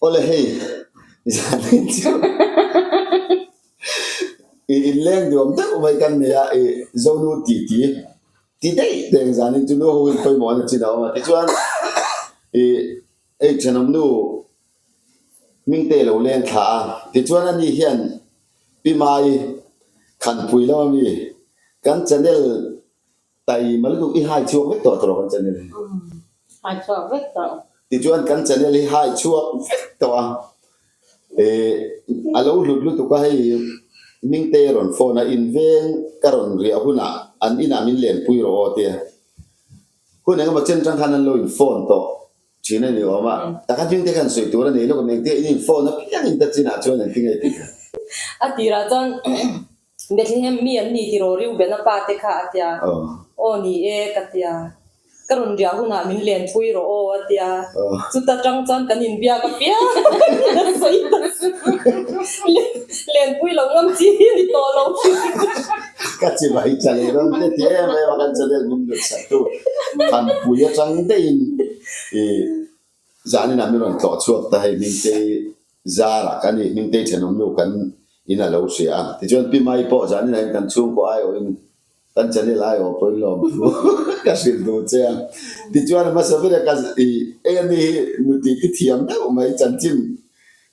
Awle hei zanin chu i inleng duam deuh mai kan nei a, i Zonu titi ti daih teng zanin chu nu ho in pawimawhna chin a awm a. Tichuan i hei thenawm nu Hmingte lo leng thla a, tichuan ani hian Pi Mai Khanpui lama mi kan channel Taima lutuk i hai chhuak vek tawh tawh kan channel hi. Hai chhuak vek tawh. Tichuan kan channel hi hai chhuak vek tawh a, a lo hlut lutuk a hei Hmingte rawn phone a inveng ka rawn riah hunah an inah min lenpui rawh aw tia. Hun engemaw chen tang khan an lo in phone tawh thin a ni awm a, takha Hmingte khan sawi tur a nei lawk a, engtia in in phone apiang in ta chinah chuan engtin nge tih kha. A tirah chuan Bethlehem mi an ni tiraw Reuben a pa te kha a tia. Aw ni e ka tia. Ka rawn riah hunah min lenpui rawh aw a tia. Chuta tang chuan kan inbiak apiang a sawi ta chu. Lenpui lo ngam chi hi ni tawh lo. Ka chi vai tla leh dawn te ti em em a kan channel min lut sak tu Thanpui atang daihin i Zanin ah min rawn tlawh chhuak ta hei Hmingtei zarah kan i Hmingtei thenawmnu kan in a lo hria a. Tichuan Pi Mai pawh zanin ah hian kan chhungkaw aiawhin kan channel aiawh pawhin lawmthu ka hrilh duh che a. Tichuan a hmasa ber a ka i eng a ni hi nuti ti thiam deuh mai chanchin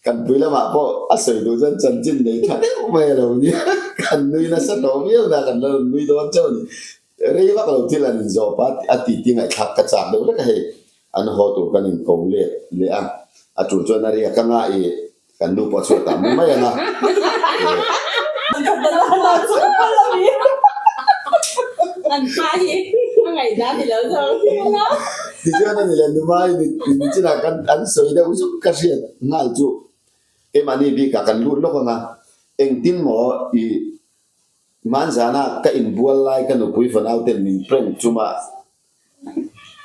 kan pui lamah pawh a sawi duh chuan chanchin nei tha deuh mai a lo nia. Kan nui nasa tawh viau na kan la rawn nui dawn chauh a ni. Rei vak lo thil an inzawp a a titi ngaihthlak ka chak deuh vek a hei. An haw tur kan inko let leh a, a tul chuan a riak anga i kan nu pawh chhuat ah mu mai anga Tichuan a ni leh Numai ni chinah kan an sawi deuh zuk ka hriat nghal chu keimahni bikah kan lut lawk anga engtin maw i Hmanzana ka inbual lai ka nupui fanau ten min prank chuma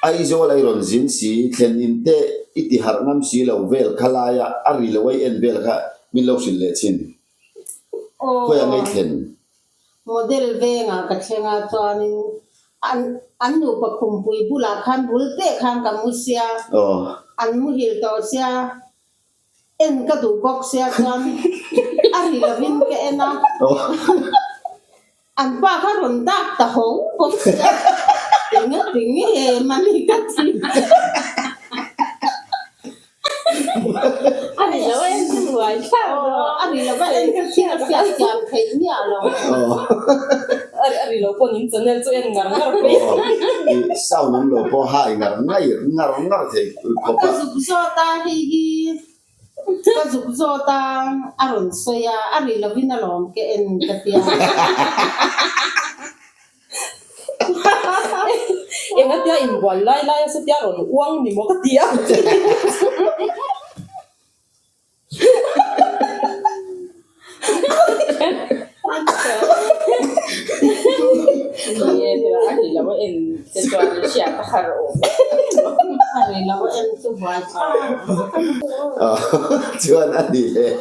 Aizawl a i rawn zin si, thlen in te i ti harh ngam si lo vel kha laia a ri lo a i en vel kha min lo hrilh leh thin. Khawiah ngei thlen? Model vengah ka thleng a chuanin an an nupa khumpui bulah khan bul teh khan ka mu sia, an muhil tawh sia, En ka duh bawk sia chuan a ri lovin ka en a, an pa kha rawn dak ta ho bawk sia, enga ti nge mani ka ti. A ri lo a en chu buai thlak rawh. A ri lo a en chu thil a hriat thiam theih miah lo. A ri lo pawh nin channel chu en ngar ngar pei. I sound awm lo pawh hai ngar ngar ngar thei khawp a. Ka zuk zawt a hei hi ka zuk zawt a a rawn sawi a, a ri lovin alawm ka en ka tia. Engatia inbual lai lai a satia rawn uang ni maw ka ti a. Chuan a ni leh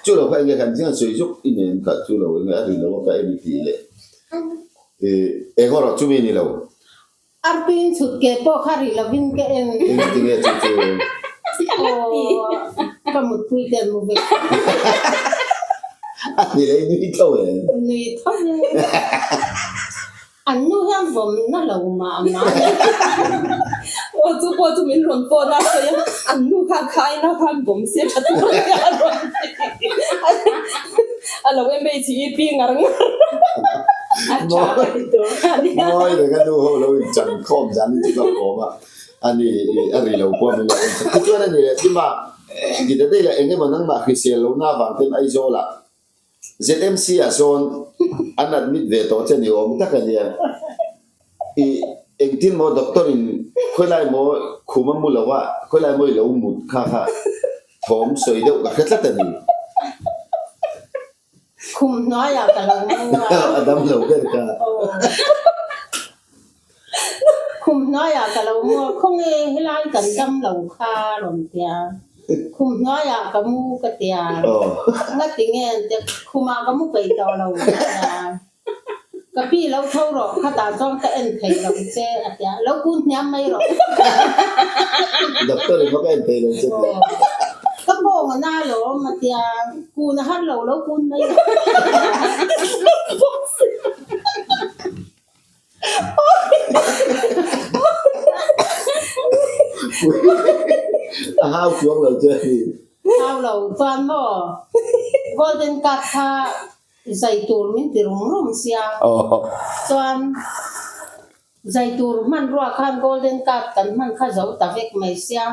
chu lo kha enge kan chiang sawi zuk i nen kha chu lo enge a ri lo a ka en i tih leh eng erawh chumi ni lo. Arpin chhut ke pawh kha rih lovin ka en. Engati nge chu chu? Aw, ka mutpui te an mu vek. A ni leh i nui tho e. Nui tho e. An nu hian vawm na lo mah mah. Aw chu pawh chu min rawn phone a sawi a, an nu khan khaina khan vawm se tha tur a nia a rawn ti. A lo MHEP ngar ngar. Mawi reng a nu ho lo in chan khawm zan in chu ka kawm a, a ni a ri lo pawh min lo en sak. Tichuan a ni leh Tima, ti ta daih la eng emaw nangmah hrisel lohna avang ten Aizawl ah ZMC ah sawn an admit ve tawh che ni awm tak a nia. I engtin maw doctor in khawilai maw khum a mu lo a, khawilai maw i lo mut kha kha thawm sawi deuh ka hre tlat a ni. Khum hnuaiah ka lo mu a. A dam lo ber ka. Khum hnuaiah ka lo mu a, khawnge helai kan dam lo kha rawn tia. Khum hnuaiah ka mu ka tia. Ngati nge an tia, khumah ka mu peih tawh lo ka tia. Ka pi lo tho rawh, khatah chuan ka en thei lo che a tia, lo kun hniam mai rawh. Doctor in va ka en thei lo che tia. Ka pawh. mawng a na alawm a tia, kun a har lo lo kun mai a. A hau chuang lo che a ni. Hau lo chuan maw golden card kha zai tur min ti rum rum sia chuan zai tur hmanrua khan golden card kan hman kha zo ta vek mai sia.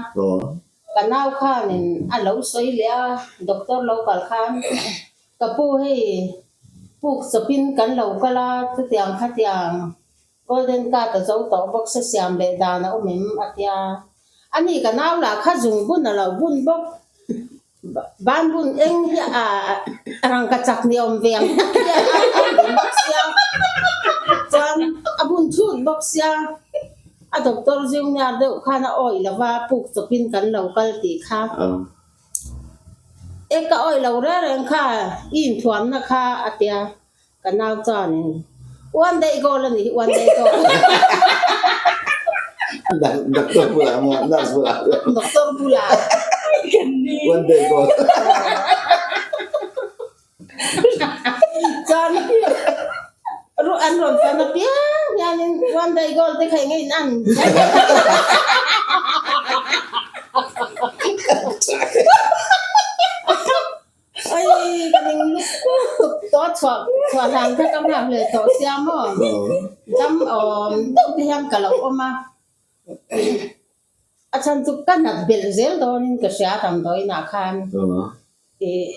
Ka nau khanin a lo sawi leh a, doctor lo kal khan Ka pu hei puk chawpin kan lo kal a, chutiang khatiang golden card a zo tawh bawk se siam leh dan a awm em a tia. Ani ka nau lah kha zung bun a lo bun bawk, ban bun eng hi a rangka chak ni awm ve ang tak hi a bun bawk sia, chuan a bun chhut bawk sia, a doctor junior deuh khan a awih lo va puk chawpin kan lo kal tih kha. E ka awih lo reng reng kha i inthuamna kha a tia ka nau chuanin one day goal a ni hi one day goal. Doctor bulah maw nurse bulah. Doctor bulah. One day goal. Chuan an rawn fan apiang hianin one day goal te kha eng in an. Oi ka ning lutuk tawh chhuah chhuah hlan kha ka nghak leh tawh sia maw dam awm deuh te hian ka lo awm a. A chhan chu ka nat belh zel dawnin ka hria damdawiinah khan ih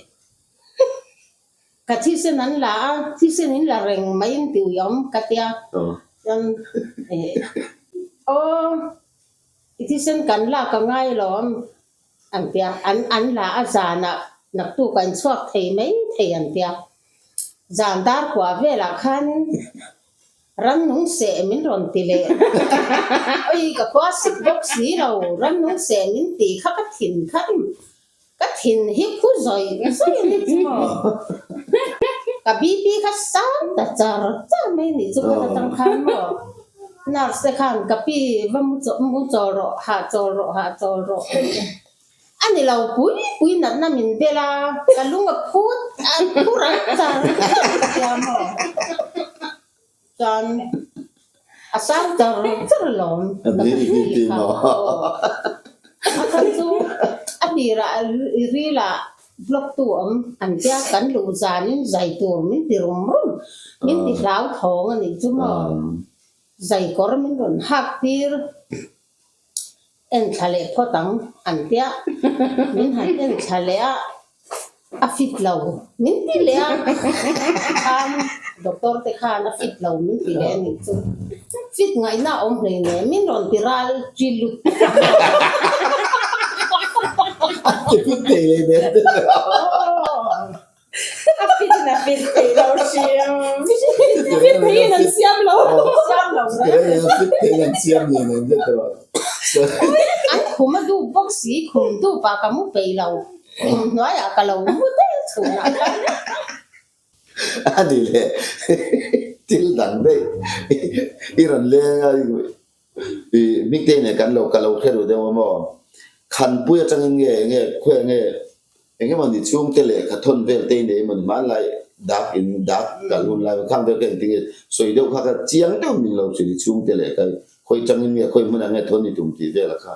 ka thisen an la a, thisen in la reng mai in ti uiawm ka tia chuan ih aw i thisen kan lak a ngai alawm an tia an an la a zanah naktuk an chhuak thei mai thei an tia zan dar kua velah khan Rannung seh min rawn ti leh. Oi ka khua sik bawk si lo, rannung seh min ti kha ka thin kha ka thin hi phu zawih zawih a ni chu maw. Ka BP kha sang ta char char mai a nih chu khat atang khan maw. Nurse te khan ka pi va mu mu chawl rawh, hah chawl rawh, hah chawl rawh. A ni lo pui pui natna min bel a, ka lung a phut a phu rang char char sia maw. Chuan a sang char char alawm ka pi kha aw. A khan chu a tirah rilah block tu awm an tia kan luh zanin zai tur min ti rum rum, min ti hlauthawng a nih chu maw. Zai kawr min rawn hak tir. En thla leh phawt ang an tia, min han en thla leh a, a fit lo min ti leh a, khan doctor te khan a fit lo min ti leh a nih chu, fit ngaihna a awm hleinem min rawn ti ral chi lut. A ti fit thei leh nen te chu. A fit in a fit thei lo hrim. Fit thei in an siam lo. Siam lo reng. Fit thei in an siam ni nen zet erawh. An khum a dup bawk si, khum dup ah ka mu peih lo. Khum hnuai ah ka lo mu daih a chhun ah khan. A ni le, thil dang daih i rawn leng a, i hmingte nen kan lo ka lo hre ru deuh a maw? Khanpui atangin nge enge khawiah nge Eng emaw ni chhungte lehkha thawn vel te i nei emaw ni hmanlai dak in dak kal hun lai khang vel kha engtin nge sawi deuh kha kha chiang deuh min lo hrilh i chhungte lehkha hi khawi tangin nge khawi hmunah nge thawn i tum tih vel a kha.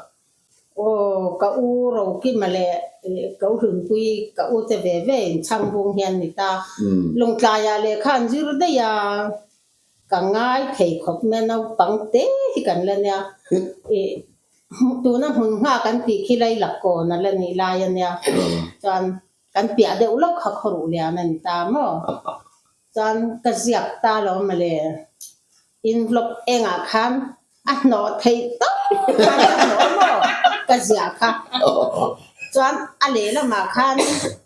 Aw ka u Rokima leh ka u Hlunpui ka u te ve ve in chhang bung hian ni ta. Lawngtlaiah lehkha an zir daih a, Ka ngai thei khawp mai naupang te hi kan la nia. Ih tuna hmun nghak kan tih khi lai lak kawn a la nih lai a nia. Chuan kan piah deuh lawk kha khawruh lian a ni ta maw. Chuan ka ziak ta lo mawle envelope engah khan A hnawh theih tawp khan ka hnawh maw ka ziah kha. Chuan a lehlamah khan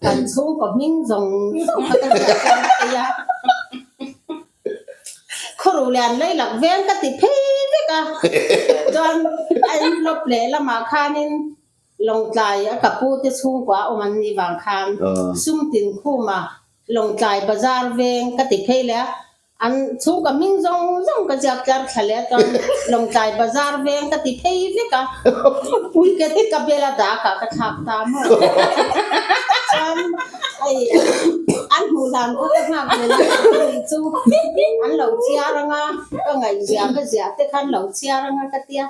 kan chhungkaw hming zawng zawng kha ka ziah chuan phei a. Khawruh lian lei lak veng ka ti phei vek a. Chuan a envelope lehlamah khanin Lawngtlai a ka pu te chhungkua awm an nih vang khan sum tin khuma Lawngtlai bazar veng ka ti phei leh a. An chhungkaw hming zawng zawng ka ziak tlar thla leh a chuan Lawngtlai bazar veng ka ti phei vek a, ticket ka bel a dak ah ka thlak ta maw. Hei an hmuh hlan kha ka nghak ve lo tih chu an lo chhiar anga ka ngaihzia ka ziah te khan lo chhiar anga ka tia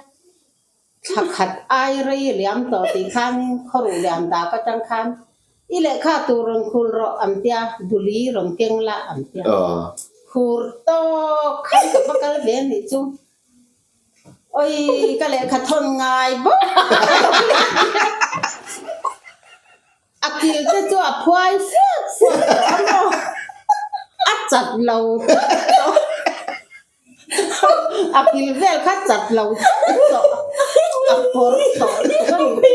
thla khat ai rei liam tawh tih khan khawruh lian dak atang khan i lehkha tur rawn khul rawh an tia duli rawn keng la an tia khur tawk khan ka va kal ve nih chu. Oi, ka lehkha thawn ngai bawk. A kil te chu a phuai fuat fuat tawh a maw? A chat lo tlat tawh. A kil vel kha chat lo tlat tawh. A pawr tawh lutuk a ni.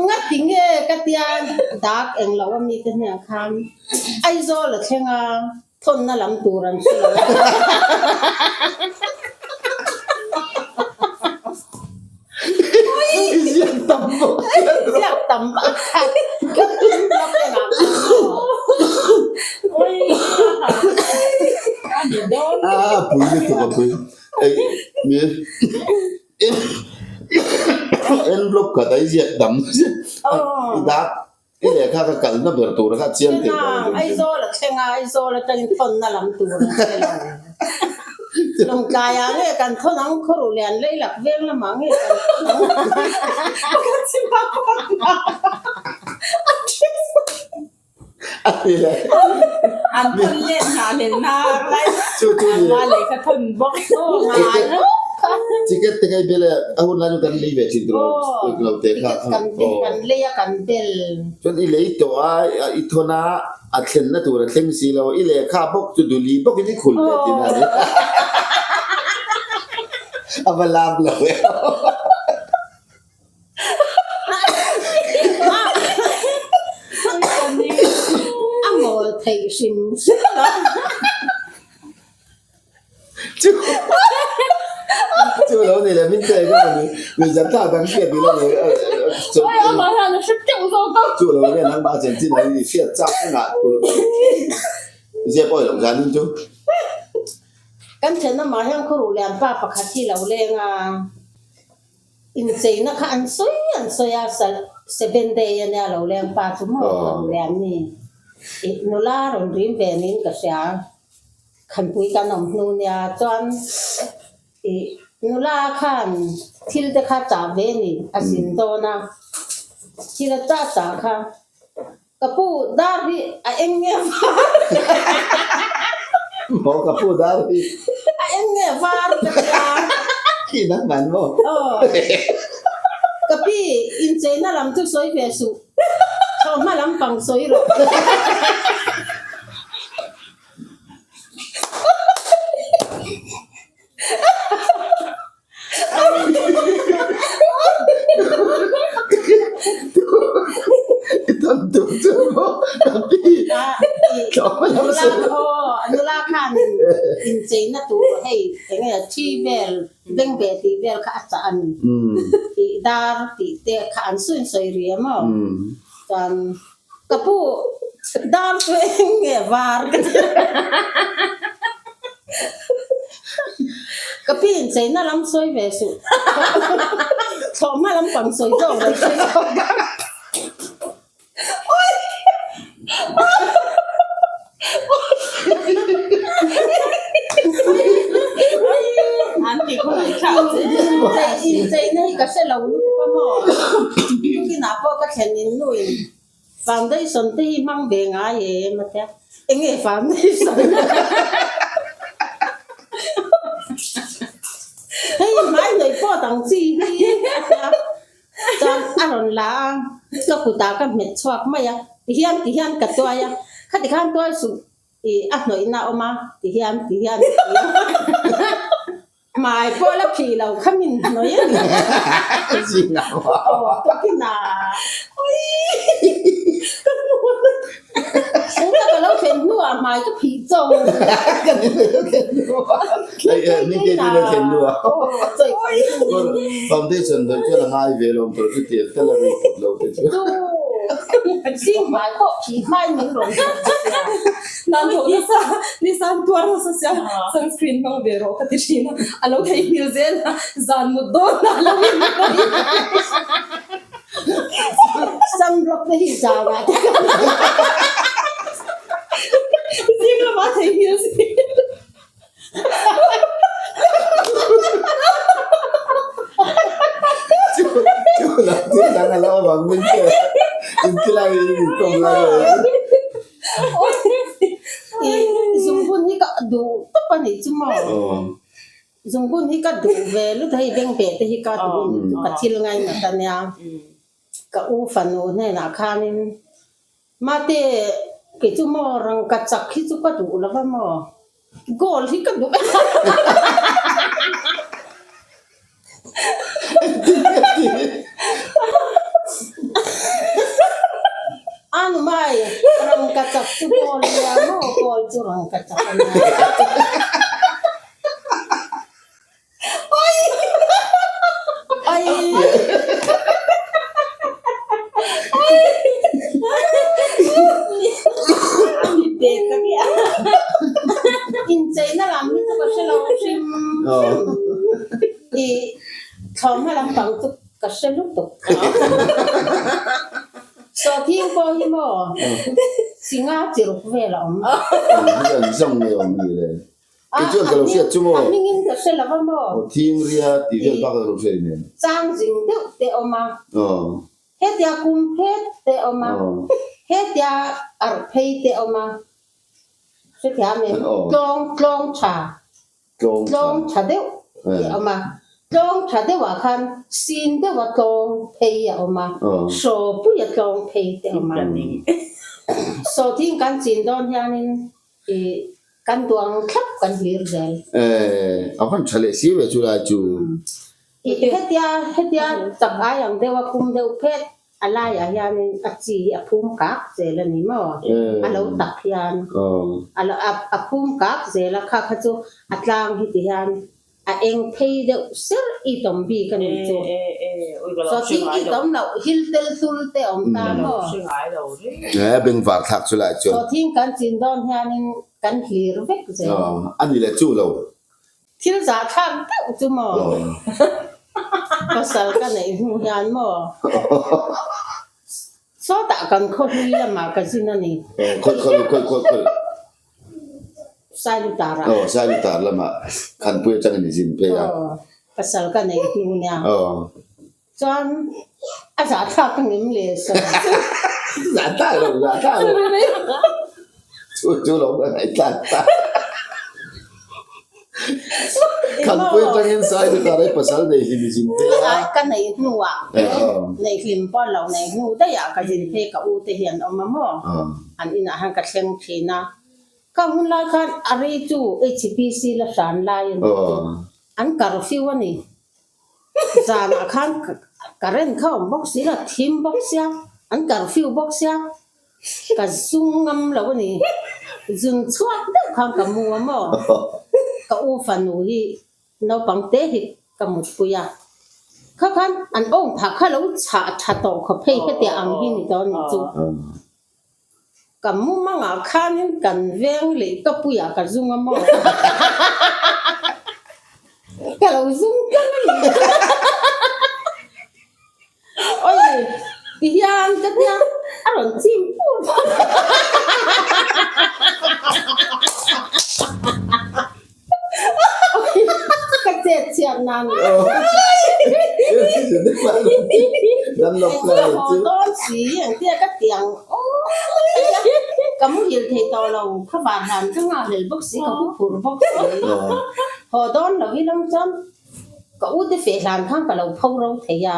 Ngati nge ka tia dak englo a mite hnenah khan Aizawl a thleng a. Thawnna lam tur an hre lo a. I ziak tam bawk sia. I ziak tam bawk a. Blog engah pawh A pui lutuk a pui. Ei mi envelope khat a i ziak tam sia. I dak I lehkha ka kalna ber tur kha chiang thei lo Thleng a, Aizawl a thleng a, Aizawl atangin thawnna lam tur an hre lo. Lawngtlaiah nge kan thawn ang, Khawruh lian leilak veng lamah nge kan thawn ang. Pakhat chimah pakhat mah a then A ti leh. An thawn let hna hlel nak lai. Chu chu ni. Anmah lehkha thawn bawk. Aw ngai bawk kha. Ticket te kai bel e, a hun lai chu kan lei ve thin tur lo te kha. Ticket kan kan lei a kan bel. Chuan i lei tawh a, i thawn a, a thlenna tur a thleng si lo, i lehkha bawk chu duli bawkin i khul ve thin a ni. A va lam lo e. A mawl theih hrim hrim a. Chu chu lo ni le min te ka ni mi zan tha dang hriat ni lo ni Oi amah hian a hre teuh zawk a. Chu lo nge nangmah chen chin a i hriat chak engah tur zia pawh i lo zan in chu. Kan then amah hian khuruh lian pa pakhat hi lo leng a. Incheina kha an sawi an sawi a, seven day a nia lo leng pa chu maw rawn lian ni. Ih nula rawn rim ve niin ka hria. Khanpui kan awm hnu nia chuan ih nula khan thil te kha chah ve ni a zin dawn a, thil a chah chah kha Ka pu dar hi a eng nge var? Maw ka pu dar hi? A eng nge var ka ti a. Khi nang man maw? Aw. Ka pi incheina lam chu sawi ve suh. Chhawhma lampang sawi rawh. Nula khan incheina tur hei enge thi vel bengbeh tih vel kha a chah a ni tih dar tih te kha an sawi sawi ri a maw chuan ka pu dar chu eng nge var ka ti Ka pi incheina lam sawi ve suh. Thlawhhma lam pang sawi zawk lo sawi zawk a. Incheina hi ka hre lo lutuk a maw. Tukinah pawh ka thlen in nuin Foundation te hi hmang ve ngai em a tia, enge foundation? Hei hmai hnawih pawh dang chi hi a tia, chuan a rawn la a, ka kutah ka hmet chhuak mai a, tihian tihian ka tuai a, khati khan tuai suh Ih a hnawihna a awm a ti hian ti hian a ti a. Hmai pawh la phih lo kha min hnawih a ni. Aw tukin a Tuna ka lo thlen hnuah hmai ka phih chaw. Foundation hnawih chuan a ngai ve lo ang tur chu tiang tal a rei kawp lo te chu. Zing hmai pawh phih hmai min rawn zawh che sia. Nan tho nasa, nisan tuar nasa sia, sunscreen hmang ve rawh ka ti thin a, a lo theihnghilh zel a, zan mut dawn a lo in hnawih. Sunblock te hi zau ah te kan Zing lamah theihnghilh si. Chu lam thil dang a lo awm ang min che inti lai in inkawm lai a ni. Zungbun hi ka duh tawp a nih chu maw? Zungbun hi ka duh ve lut hei bengbeh te hi ka duh a nih chu ka thil ngainat a nia. Ka u fanu hnenah khanin Mate, kei chu maw rangka chak hi chu ka duh lo va maw? Gold hi ka duh em a. Anu mai, rangka chak chu gold nia maw? Gold chu rangka chak a nia. Incheina lam hi chu ka hre lo hrim hrim i thlawhhma lampang chu ka hre lutuk. Sawhthing pawh hi maw singa chi ruk vel a awm. Kei chuan ka lo hriat chu maw? A hmingin ka hre lo va maw? Aw thing ria tih vel bak a lo hriat nen. Chang zing deuh te awm a. Hetia kum phet te awm a. Hetia arh phei te awm a. Hrethiam em? Tlawng tlawng tha. Tlawng tha deuh te awm a. Tlawng tha deuhah khan sin deuha tlawng phei a awm a. Hraw puia tlawng phei te awm a. Sawhthing kan chin dawn hianin I kan duang thlap kan hlir zel. Eh, a van tha leh si ve chu lai chu. I hetia hetia chak ai ang deuh a kum deuh phet a laiah hianin a chi hi a phum kak zel a ni maw? A lo tak hian a lo a phum kak zel a kha kha chu a tlang hi ti hian A eng phei deuh ser i tawm bik a nih chu. Sawhthing i tawm loh hil tel tul te awm ta maw? Eh, bengvar thlak chu lai chuan. Sawhthing kan chin dawn hianin kan hlir vek zel. A ni leh chu lo. Thil zah thlak deuh chu maw? Pasal ka neih hnu hian maw? Sawtah kan khawhlui lamah ka zin a ni. Khawi khawi khawi khawi khawi. Sailutar ah. Aw, Sailutar lamah Khanpui atangin i zin phei a. Aw, pasal ka neih hnu nia. Aw. Chuan a zahthlak ka ngem le sawi chu. Zahthlak lo, zahthlak lo. Chu chu lo ka ngaihthlak ta. Khanpui atangin Sailutar ai pasal nei hlim i zin phei a. Ka neih hnuah, neih hlim pawh lo neih hnu daih ah ka zin phei ka u te hi an awm a maw? An inah hian ka thleng thin a. Ka hun lai khan a rei chu HPC la hran lai a ni chu. An curfew a ni. Zanah khan current kha awm bawk si lo, thim bawk sia, an curfew bawk sia, ka zung ngam lo a ni. Zun chhuak deuh khan ka mu a maw? Ka u fanu hi Naupang te hi ka mutpui a, kha khan an awng phah kha lo chhah tha tawh khawp hei hetiang ang hi ni dawn ni chu. Ka mumangah khanin kan veng leh ka puiah ka zung a maw? Ka lo zung tlang a ni. Oi, ti hian ka tia a rawn chim pur pur. Ka chet chhiat nan. Haw dawn si engtia ka tiang ka muhil thei tawh lo kha van han ka nghahhlel bawk si ka huphurh bawk si. Haw dawn lo hi lam chuan Ka u te feh hlan khan ka lo pho ro thei a,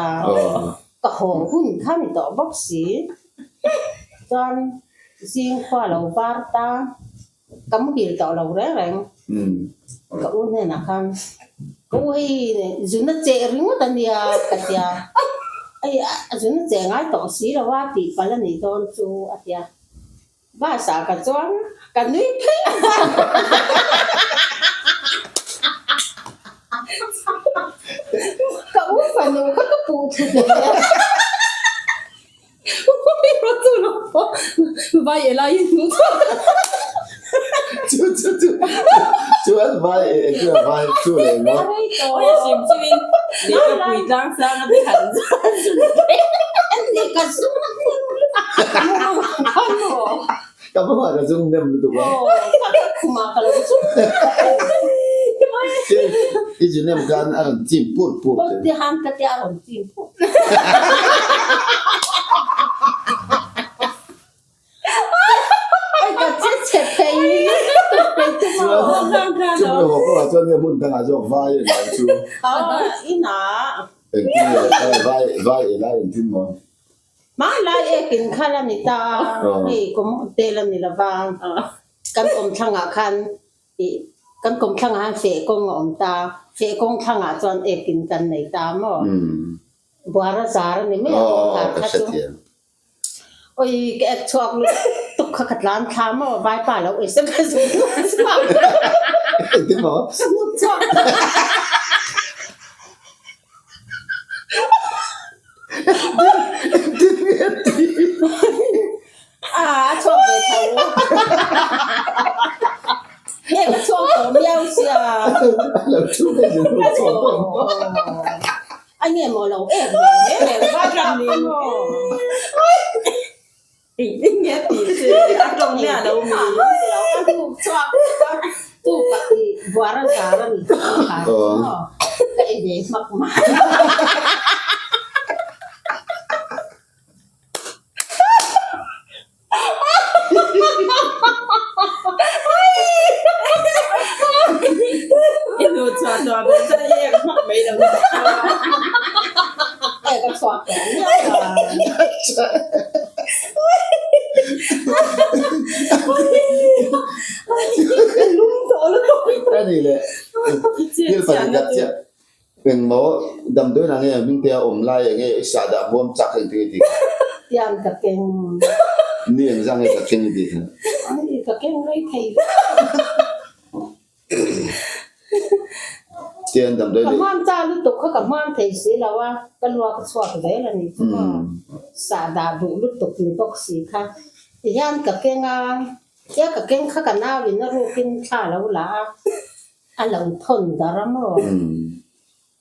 ka haw hun kha ni tawh bawk si. Chuan zing khua lo var ta, ka muhil tawh lo reng reng. Ka u hnenah khan, Ka u hei zuna cheh ringawt a nia ka tia, hei a zuna cheh ngai tawh si lo a tih palh a nih dawn chu a tia. Bus ah ka chuang ka nui phei a. Ka u fanu kha ka puh thlu hle a. Vai elai in hmuh chhuak. Chu chu chu chuan vai e chu vai chu le maw. Oi hrim chu in lehkha pui tlang sang a te han Ni ka zum. Mumangah khan maw? Ka mumangah ka zung nem lutuk a. Aw, ka ka khumah ka lo zung. I zu nem khan a rawn chim pur pur che. Aw, tihan ka tia a rawn chim pur. Ai ka che chhe thei lutuk kei chu maw. Chuan chumi haw pawh ah chuan nge hmun dangah zawk vai e lai chu. Inah. Engtin nge vai vai e lai engtin maw? Hmanlai ekin kha la ni ta a, hei kum te la ni lova, kan kawmthlangah khan ih kan kawmthlangah khan feh kawng a awm ta, feh kawng thlangah chuan ekin kan nei ta maw? Buara zar a ni mai a kawngkhar kha chu. Oi ka ek chhuak lutuk kha ka tlan thla maw vaipa lo ei se ka zuk chhuak. Engtin maw? Zuk chhuak. A chhuak ve tho. Nge ka chhuak tawh miau sia. Lo thu ve zin hu chhuak tawh. A nge maw lo ek ve ve ve va ram ni maw. Engtin nge tih che a tawng miah lo mi. Ka hnuk chhuak tu ka i buara zar a ni tih ka maw ka ei ve hmak mai. I hnuh chhuah tawh ber chuan i ek hmak mai lo ni. Ek a chhuak tawh miau a. Lum tawh lutuk. A ni le. Thil pahnih khat chiah. Engmaw damdawiin ah nge hmingte a awm lai enge i sahdah hmuam chak heng thing i tih kha? Tiang ka keng. Ni engzah nge ka keng i tih kha? Ai ka keng rei thei lo. Tiang damdawi Ka hmuam cha lutuk kha ka hmuam thei si lo a, ka lua ka chhuak zel a nih chu maw. Sahdah duh lutuk ni bawk si kha. Tihian ka keng a, tia ka keng kha ka nauin a rukin thla lo la a. A lo thawn dar a maw?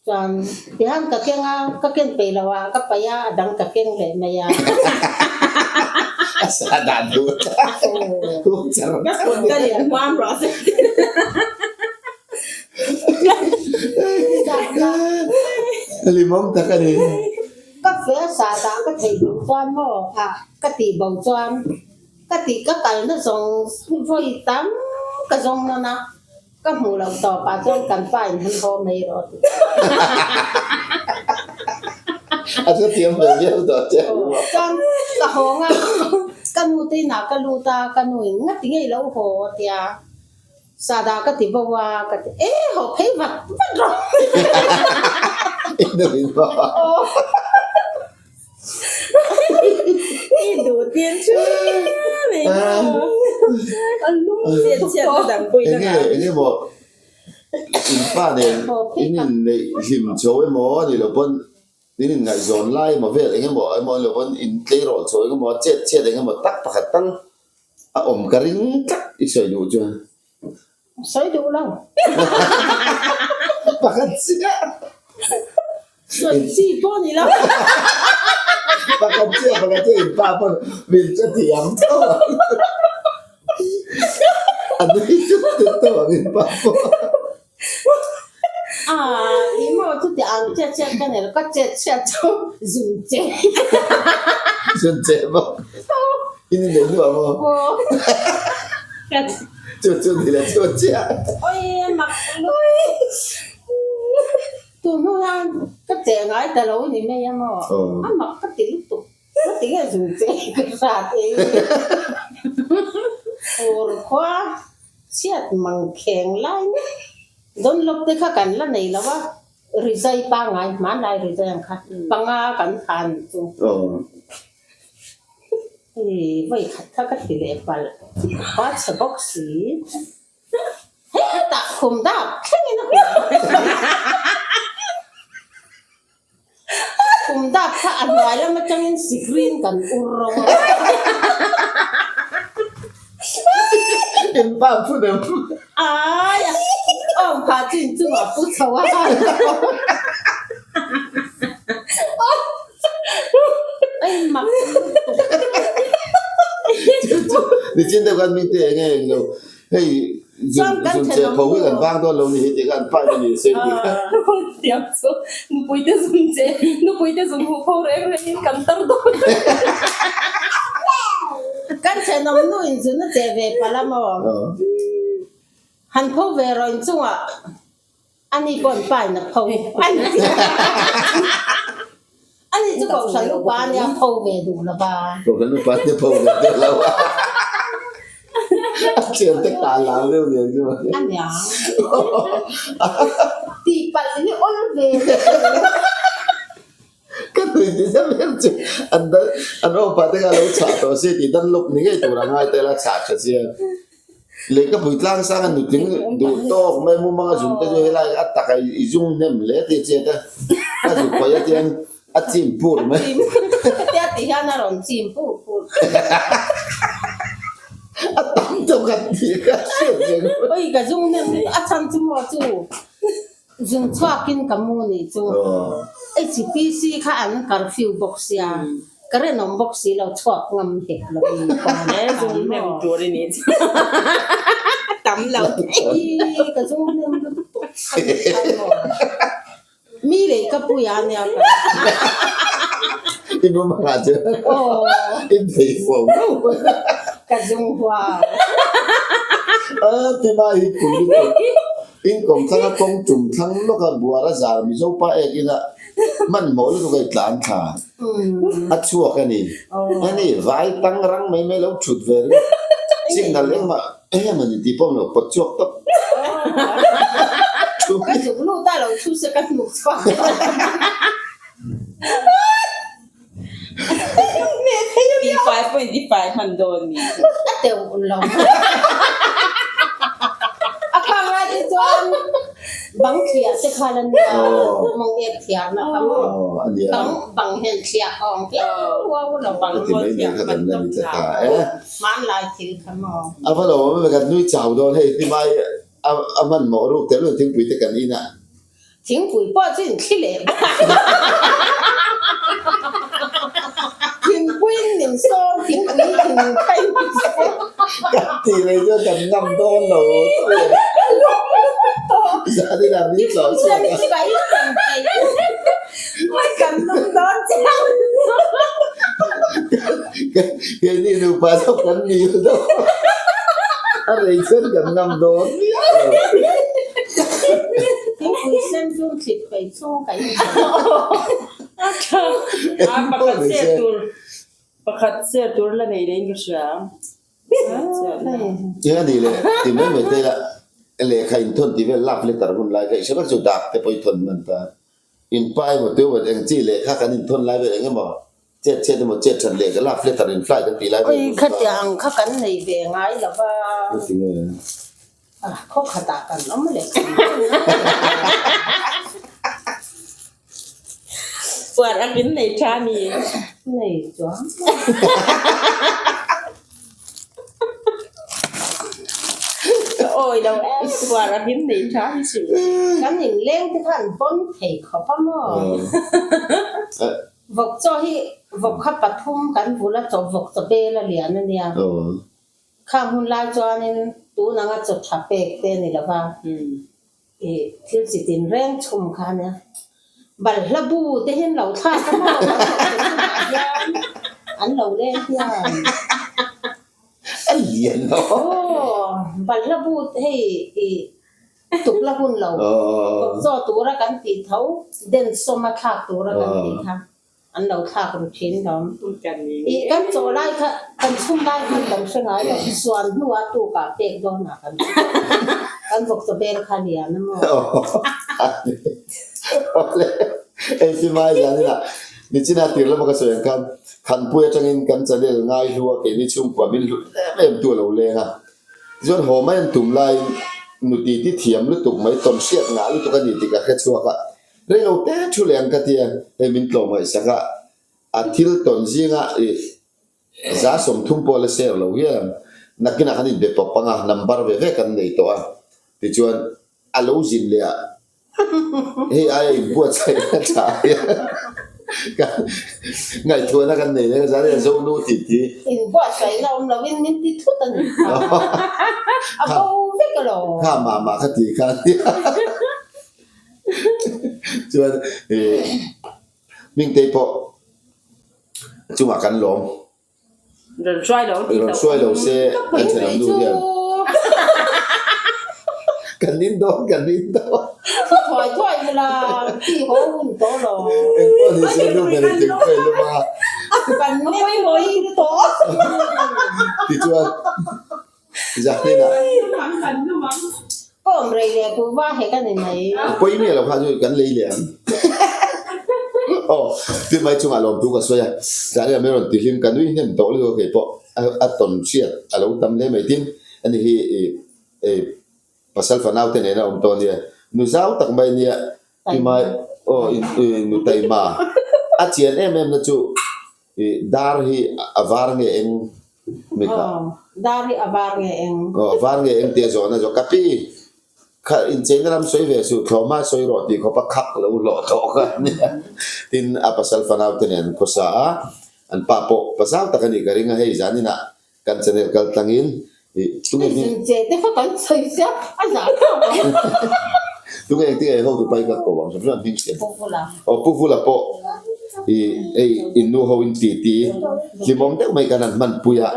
Chuan tihian ka keng a, ka ken peih lo a, ka paih a, a dang ka keng leh mai a. A sa dan duh char Ka kut ka lian hmam rawh se. Limawm tak a ni. Ka fe a sa dah ka theih duh chuan maw ah ka tih bo chuan Ka tih ka kalna zawng vawi tam ka zawng nawn a, ka hmuh loh tawpah chuan kan pa in han haw mai rawh a ti ta. A chu thiam ve viau tawh che. Chuan ka hawng a, ka nu te inah ka lut a, ka nu in ngati ngei lo haw a tia, Sada ka ti bo a, ka ti e haw phei vat vat rawh. I nu in maw? Aw. I duh tir chu mai maw? A lum chiat chiat na dang pawhin a Enge ngah. enge maw in pa nen in inneih hlim chho emaw a nih loh pawn in inngaihzawn lai emaw vel enge maw emaw a nih loh pawn in tleirawl chho enge maw chet chhiat enge maw tak pakhat tal a awm ka ring tlat i sawi duh chuan. Sawi duh lo. Pakhat chiah. Sawi chi pawh ni lo. Pakhat chiah pakhat chiah in pa pawn min chu thiam tho ang. A nui tut tut tho ang in pa pawh. Ah, i maw chuti ang chiah chiah ka nei lo, ka chet chhiat chu zun che. Zun che maw? In inneih hnuah maw? Aw. Chu chu ni le chu chiah. Oi mak lutuk. Tu hnu hian ka che ngai ta lo ni mai a maw? A mak ka ti lutuk. Ka ti nge zun che ka hrat ei. Fur khua. Chhiat mang kheng lai mek. Dunlop te kha kan la nei lo a, rizai pangngai hmanlai rizai ang kha panga kan phan chu. Hei vawi khat kha ka ti leh palh khua chhe bawk si. Hetah khum dak thlengin a huam. Khum dak kha a hnuai lam atangin sikrin kan ur rawng a. In pa pu nem. Ai a awm kha chu in chungah pu chho a. Ei mak lutuk. Nichin deuh khan mite eng nge eng lo hei zun zun che pho hi kan vang dawn lo ni hi tih kha an pipe a ni se tih kha. Tiang chu nupui te zun che nupui te zun huh pho reng reng in kan tar dawn. Kan thenawm nu in zun a che ve palh a maw? Han pho ve rawh inchungah. Ani pawh an pa in a pho a ni. Ani chu Kohhran upa ania pho ve duh lo va. Kohhran upa ania pho ve duh lo va. A thiante kah lau deuh nen chu. Aniang. Tihpalh hi awl ve. Ka tui ti zet ber chu an dal an awpa te kha lo chhah tawh se tih dan lawk ni ngei tur a ngai tel a chhah tha sia. Lehkapui tlang sang a nutling duh tawk mai mumanga zung te chu helai a taka i zung hnem hle tih a chiat a, a zuk pawh hian tiang a chim pur mai. Hetia tih hian a rawn chim pur pur. A tam tawk a tih kha hriat reng. Oi ka zung hnem lutuk a chhan chu maw chu. Zung chhuakin ka mu nih chu HPC kha an curfew bawk sia, ka rinawm bawk si lo chhuak ngam hek lo in pawn He zung hnem tur i nih chu tam lo thei. Ka zung hnem lutuk kha ni kha maw. Mi leh ka pui a nia ka. I mum hah chu i bei huau huau. Ka zung huau. A ti mai hi pui lutuk. In kawng thlang a kawng tum thlang lawk a buar a zar Mizo pa ek ina hmanhmawh lutuk a i tlan thla a chhuak a ni. Heni vai tang rang mai mai lo thut ve ringawt signal engmah eng a ni tih pawh lo pawt chhuak tawp. Ka zuk lut a lo thu se ka hnuk chhuak. Tifai pawh in tifai hman dawn ni. A teuh lo. A khang lai te chuan bang thliah te kha la nia mawng ek thiar na kha maw. Bang bang hen thliah a awm viau uau lo. Bang rual thiah hman tawp na. Hmanlai thil kha maw. A va lo awm em kan nui chau dawn hei timai a hmanhmawh ruk tel thingpui te kan in a. Thingpui pawh chu in thli leh bawk a. Thingpuiin min sawm, thingpui in ka in sawm. Kan tih leh chuan kan ngam dawn lo. Zan inah min tlawh chhuak a. Thingpui sen chu ka in reng peih. Kan nung dawn chiang. Keini nupa zawk kan ni lo. A rei chuan kan ngam dawn miah lo. Thingpui sen chu thlit peih chhung ka in A pakhat se tur pakhat se tur la nei leh in ka hria. Eng a nih leh ti mai mai te ila lehkha inthawn tih vel love letter hun lai kha i hre vek chu dak te pawh i thawn hman ta. In pa emaw teu emaw eng chi lehkha kan inthawn lai vel eng emaw chet chhiat emaw chet that leh love letter in fly kan tih lai vel Oi khatiang ang kha kan nei ve ngai lo va. Engtinge? Khaw khatah kan awm leh kan Puar ang in nei tha mi? Nei chuang. Ka awi lo em puar ang in nei tha hi si. Kan inleng te khan pawn thei khawp a maw? Vawk chaw hi vawk kha pathum kan vul a chaw vawk chaw bel a lian a nia. Khang hun lai chuanin tun anga chaw tha pek te a ni lo va, ih thil chi tin reng chhum kha a nia. Balhla bu te hian lo thlak a maw kan chaw tha chhumah hian an lo leng hian. A lian lo. Aw, balhla bu hei ih tuk la hun lo. Vawk chaw tura kan tih tho, den sawma thlak tura kan tih kha. An lo thlak ru thin hlawm. Ih kan chaw lai kha kan chhum lai khan kan hre ngai lo. Suan hnuah tukah pek dawnah kan hre kan vawk chaw bel kha lian a maw? Awle hei si mai zan inah nichina tir lama ka sawi ang khan Khanpui atangin kan channel ngai hlu a keini chhungkua min hlut em em tu a lo leng a. Tichuan haw mai an tum laiin nuti ti thiam lutuk mai tawn hriat ngah lutuk a ni tih ka hre chhuak a. Rei lo te thu leh ang ka ti a, hei min tlawm ngaihsak a, a thil tawn zinga i 30 pawh la share lo hial ang, nakinah kan inbe pawp ang a, number ve ve kan nei tawh a, tichuan a lo zin leh a, hei aia inbuatsaih a tha hian. Ngaihtuahna kan nei reng a zan hian Zonu tih khi. Inbuatsaihna awm lovin min ti thut a ni. A bo vek alawm. Kha mah mah kha ti kha a nia. Chuan Hmingtei pawh chungah kan lawm. Rawn hruai lo tih Rawn hruai lo se kan thenawm nu hian. Kan nin dawn kan nin dawn. Thi thuai thuai ula ti haw hun tawh lo. Eng pawh ni se nu ber in thingpui lum a. Kan nek pawih tawh. Tichuan Zahnena. Ka awm rei leh ku va hek a ni mai. Pawi miah lo kha chu kan lei leh ang. Aw, tin mai chungah lawmthu ka sawi a, Zahnena min rawn ti hlim ka nui hnem tawh lutuk a kei pawh a tawn hriat a lo tam hle mai. Tin, ani hi i pasal fanau te nena awm tawh a nia, nu zau tak mai a nia, Timai aw nu taima a chian em em na chu I dar hi a var nge eng mi kha? Aw, dar hi a var nge eng? Aw, a var nge eng tih a zawhna zawh. Ka pi, kha incheina lam sawi ve suh, thlawhma sawi rawh tih khawpa khak lo hlawh tawh kha a nia. Tin, a pasal fanau te nen an khawsa a, an pa pawh pasal tak a nih ka ring a, hei zaninah Kan channel kal tlangin i tunge hming. Zin che te kha kan sawi sia a zah thlak ang. Tunge engtin nge hotu pai ka ko ang hrim hrim hming hriat. Pu Vula. Aw Pu Vula pawh i hei in nu ho in ti ti hlimawm deuh mai kan han hman pui a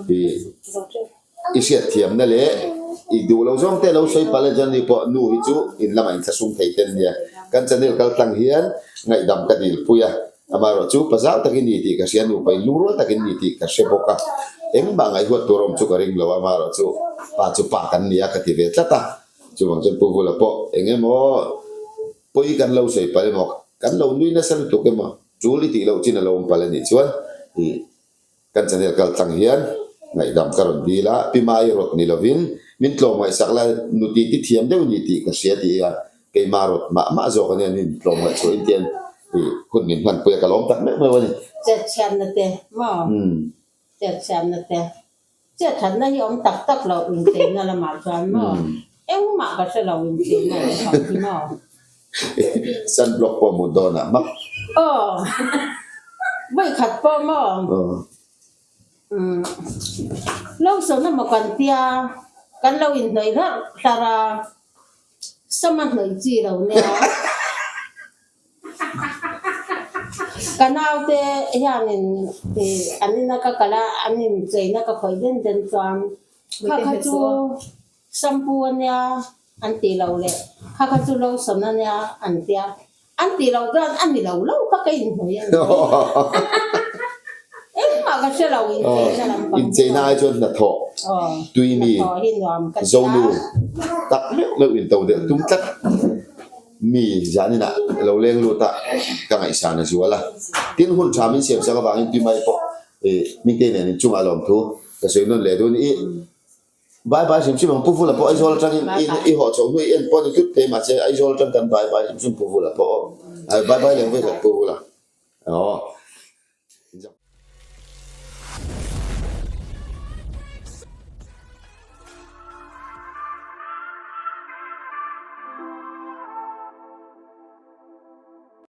i i hriat thiamna leh i duh lo zawng te lo sawi palh a chuan ni pawh nu hi chu in lamah in thlasung thei ten nia. Kan channel kal tlang hian ngaihdam ka dil pui a. Amaherawh chu pa zau takin ni tih ka hria, nupa in lungrual takin ni tih ka hre bawk a, engmah ngaihhuat tur awm chu ka ring lo a, amaherawh chu pa chu pa kan ni a ka ti ve tlat a, chuvang chuan Pu Vula pawh eng emaw pawi kan lo sawi palh emaw, kan lo nui nasa lutuk emaw, tul i tih loh chin a lo awm palh a nih chuan ih. Kan channel kal tlang hian ngaihdam ka rawn dil a, Pi Mai rawt ni lovin min tlawm ngaihsak la, nu ti ti thiam deuh ni tih ka hria tih a, keimah rawt mah mah zawk a nia min tlawm ngaihchhuah in tian i hun min hmanpui a ka lawm tak meuh meuh a ni. Chet chhiatna te maw? Chet chhiatna te. Chet thatna hi awm tak tak loh incheina lamah chuan maw? Engmah ka hre lo incheina leh ho hi maw? Sunblock pawh mut dawnah hmak. Aw, vawi khat pawh maw? Umm, lo sawn emaw kan tia, kan lo inhnawih hlarh hlarh a, sama hnawih chi lo nia. Ka naute hianin an ina ka kal a, an incheina ka khawih den den chuan kha kha chu shampoo a nia an tih loh leh kha kha chu lotion a nia an tia. An tih loh chuan a ni lo lo kha ka inhnawih a ni. Engmah ka hre lo incheina lampang chu. Incheina ai chuan hnathawh tui mi zonu tak meuh meuh into deuh tum tlat. Mi zaninah lo leng lut a, ka ngaihsan a zual a. Tin, hun tha min siam sak avangin pi mai pawh i Hmingtei nen inchungah lawmthu ka sawi nawn leh dun. I bye bye hrim hrim ang Pu Vula pawh Aizawl atangin i haw chho hnu i en pawh ni tlut thei mahse Aizawl atang kan bye bye hrim hrim Pu Vula pawh aw. Bye bye leng vek Pu Vula. Aw.